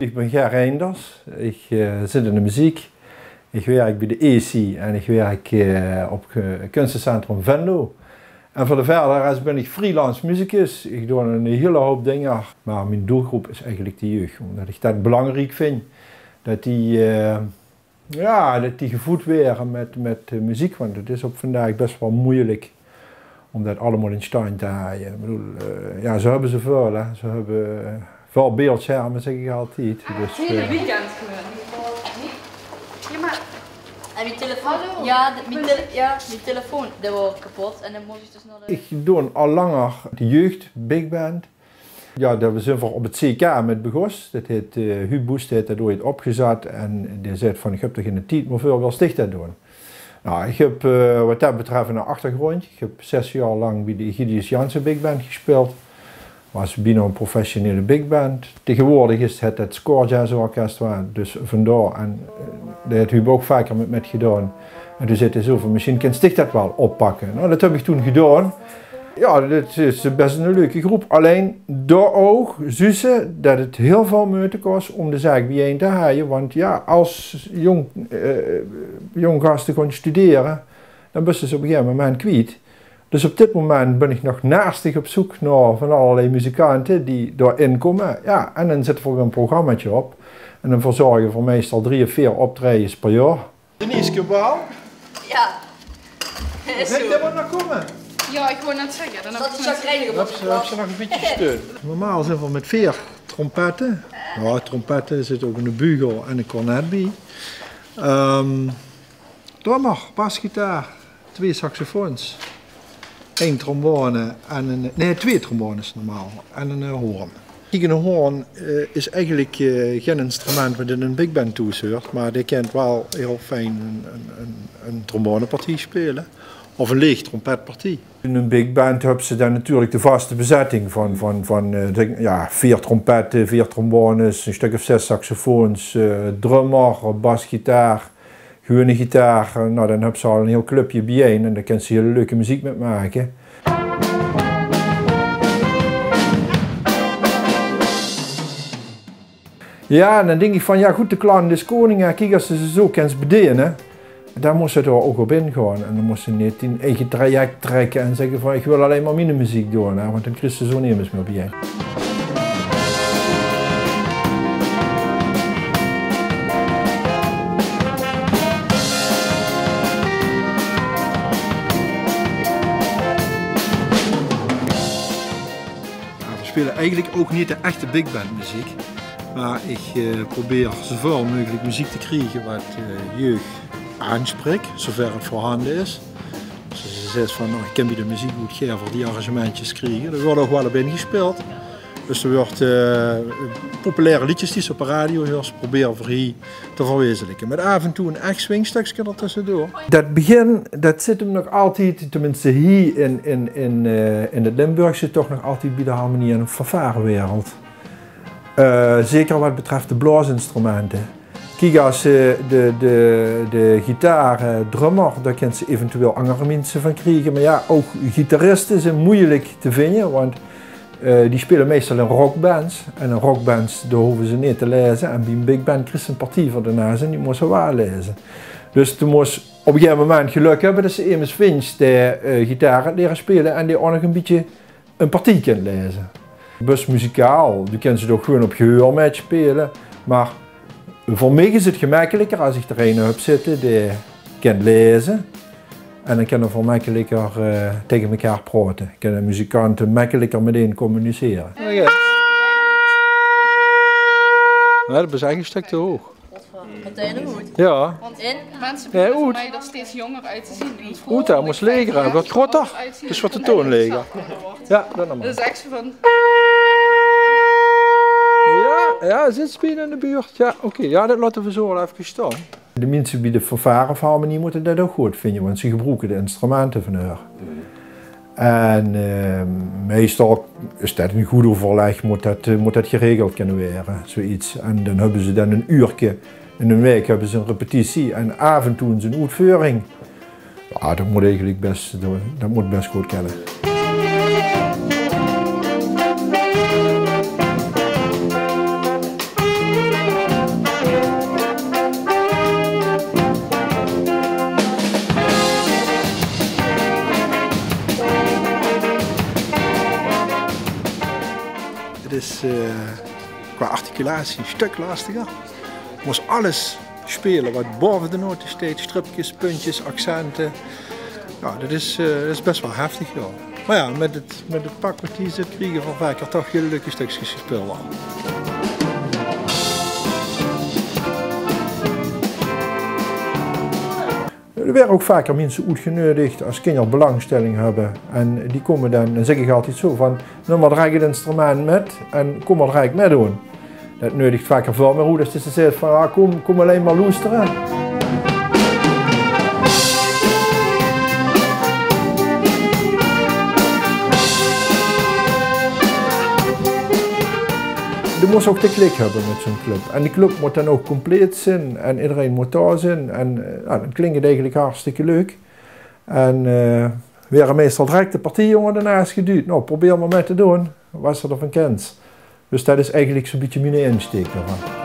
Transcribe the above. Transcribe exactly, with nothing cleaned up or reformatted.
Ich bin Ger Reinders, ich, eh, zit in de meziek. Ich werk bie de E C en ich werk, eh, op, eh, Kunstencentrum Venlo. En veur de verdere res bin ich freelance musicus. Ich doon 'n hiel houp dinger, mer mien doelgroep is eigelik de jeug, ómdet ich det belangriek vinj det die, eh, jao, det die gevoed waere mit, mit, eh, meziek, want 't is op vandaag bes waal meujelik óm det allemaol in stand te haje. Ich bedoel, eh, jao, ze höbbe ze väöl, hè. Ze höbbe väöl beeldsjerme, zègk ich altied. Dus, eh, weekend gewoon. Jao, mer... En mien telefoon, jao, de, mien tele-, jao, mien telefoon, dae woort kepot en dan mós ich dus nao de... Ich doon al langer de jeugdbigband. Jao, dao zeen v'r op 't C K mit begós. Det haet, eh, Huub Boest haet det ooit opgezat en dae zaet van: "Ich höb d'r geine tied mieë veur, wils dich det doon?" Noe, ich höb, eh, waat det betröf 'nen achtergróndj. Ich höb zès jaor lang bie de Egidius Jansen Bigband gespeeld. Waas bienao 'n professionele bigband. Taegewoordig is het 't Score Jazz Orkest, waat dus vandaor en, eh, dao haet Huub ouch vaker mit, mit gedaon. En toen zag hae zoe van: "Mesjien kins dich det waal oppakke." Noe, det höb ich toen gedaon. Jao, det is bès 'n leuke groep. Allein dao ouch zuus se det 't hiel väöl meujte kos óm de zaak biejein te haje. Want jao, es jónk, eh, jónk gaste gaon studere, dan bös se ze op e gegaeve moment kwiet. Dus op dit moment bin ich nog naastig op zeuk nao van allerlei muzikante die dao-in kómme. Jao, en dan zitte v'r 'n programmaatje op. En dan verzörge v'r meistal drie of veer optraejes per jaor. Denise Cabal. Jao. Is zoe. Zit d'r waat nao kómme? Jao, ich wou net zègke, dan höb ich... Höbs se, höbs se nog e bietje steun. Normaal zeen v'r mit veer trompette. Jao, trompette, zit ouch 'ne bugel en 'ne cornet bie. Ehm, drummer, basgitaar, twee saxofoons, ein trombone en ein, nae, twee trombones normaal en ein, eh, hoorn. Kiek, eine hoorn, eh, is eigelik, eh, gein instrument waat in ein bigband thoes huuert, mer dae kint waal hiel fijn ein, ein, ein, ein trombonepartie speule of ein leeg trompetpartie. In ein bigband höbs se dan natuurlik de vaste bezetting van, van, van, eh, dink, jao, veer trompette, veer trombones, ein stök of zès saxofoons, eh, drummer, basgitaar, gewuuene gitaar, eh, noe, dan höbs se al ein hiel clubje biejein en dao kins se hiel leuke meziek mit make. Jao, en dan dink ich van, jao good, de klant is keuning, hè. Kiek, es se ze zoe kins bediene, dan mós se d'r ouch op ingaon. En dan mós se neet dien eige traject trèkke en zègke van: "Ich wil allein mer miene meziek doon," hè, want dan kriegs se ze nemes mieë biejein. Jao, v'r speule eigelik ouch neet de echte bigbandmeziek, mer ich, eh, probeer zoeväöl meugelik meziek te kriege waat, eh, jeug aansprik, zoever 't veurhande is. Dus es se zaes van: "Noe, ich kin bie de meziek good gaer veur die arrangementjes kriege." Dao weurt ouch waal op ingespeeld. Dus d'r weurt, eh, populaire leedjes die se op de radio huuers, probere v'r hie te verwezenlike. Mit aaf en toe ein ech swingstökske d'r tössedoor. Det begin, det zit 'm nog altied, tenminste hie in, in, in, eh, in 't Limburgse, toch nog altied bie de harmonie- en fanfarewereld. Eh, zeker waat betröf de blaosinstrumente. Kiek, es, eh, de, de, de gitaar, eh, drummer, dao kins se eventueel anger minse van kriege. Mer jao, ouch gitariste zeen meujelik te vinje, want, eh, die speule meistal in rockbands. En in rockbands, dao hove ze neet te laeze. En bie ein bigband kriegs se ein partie veur de naas en die mós se waal laeze. Dus doe mós op e gegaeve moment gelök höbbe det se emes vinjs dae, eh, gitaar haet liere speule en dae ouch nog ein bietje ein partie kint laeze. Bös muzikaal, doe kins 't ouch gewoon op gehuuer mitspeule. Mer veur mich is 't gemekkeliker es ich d'r eine höb zitte dae kint laeze. En dan kinne v'r mekkeliker, eh, taenge mekaar praote. Kinne muzikante mekkeliker mit ein communicere. Jao, det is eigelik ein stök te hoog. Metein de hoed. Jao. Want in... Minse beginne veur mich d'r steeds jónger oet te zeen. Oeta, mós leger, waat groter. Dus waat de toon leger. Jao, det normaal. Det is ech zoe van... Jao, jao, zit ze bie in de buurt. Jao, oké. Jao, det laote v'r zoe waal effe staon. De minse bie de fanfare of harmonie mótte det ouch good vinje, want ze gebroeke de instrumente van häör. En, eh, meistal is det in good euverlèk, mót det, eh, mót det geregeld kinne waere, zoeiets. En dan höbbe ze dan ein uurke in de waek höbbe ze ein repetitie en aaf en toe ins ein oetveuring. Jao, det mót eigelik bès, det, det mót bès good kinne. Is, eh, qua articulatie een stök lastiger. Mós alles speule wat baove de note steit. Strupkes, puntjes, accente. Jao, det is, eh, det is bès waal heftig, jao. Mer jao, mit 't, mit 't pak wat hie zit, kriege v'r vaker toch hiel leuke stökskes gespeuld waal. D'r waere ouch vaker minse oetgeneudig es kinger belangstelling höbbe. En die kómme dan, dan zègk ich altied zo van: "Num mer, draag 't instrument mit en kóm mer, draag 't mit doon." Det neudigt vaker väöl mieë oet es det se zaes van: "Ah, kóm, kóm allein mer loestere." Doe mós ouch de klik höbbe mit zo'n club. En die club mót dan ouch compleet zeen en ederein mót dao zeen. En, eh, jao, dan klink 't eigelik hartstikke leuk. En, eh, waere meistal direk de partiejonge d'rnaas gedujd. "Noe, probeer mer mit te doon, wat se d'rvan kins." Dus det is eigelik zo'n bietje miene insteek d'rvan.